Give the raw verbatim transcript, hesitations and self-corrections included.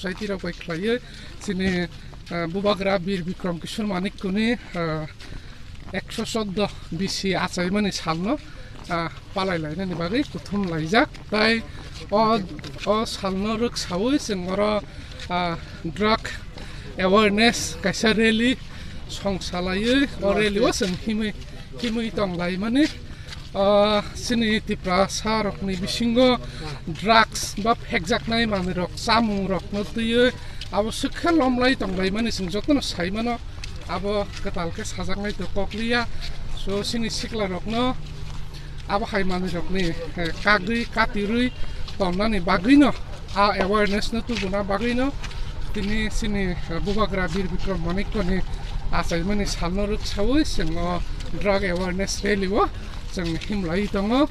Society rok bai khlaiwi chini, ah, Bubagra Bir Bikram Kishore Manikko ni, ah, ekso chordo bisi achaimani salno, ah, palai lainani bagwi kuthum laijak. Tai o, o salno rwksaui chwng oro, ah, drug awareness kaisa rally songsalaiwi o rally o chwng himwi, himwi tong laimani. Ah, chini Tiprasa rokni bisingo drugs ba phekjaknai manwi rok, chamung rokno twiwi abo swkhe lomlai tonglaimani chwng jotono saimano, abo kwtal khe sajaknai to kokliya. So chini sikla rokno abo hai manwi rokni, eh, kagwi katirwi tonnani bagwino, a awareness no tubuna bagwino tini chini, eh, Bubagra Bir Bikram Manikko ni achaimani salno rwksaui chwng o drug awareness rally o chwng himlai tongo.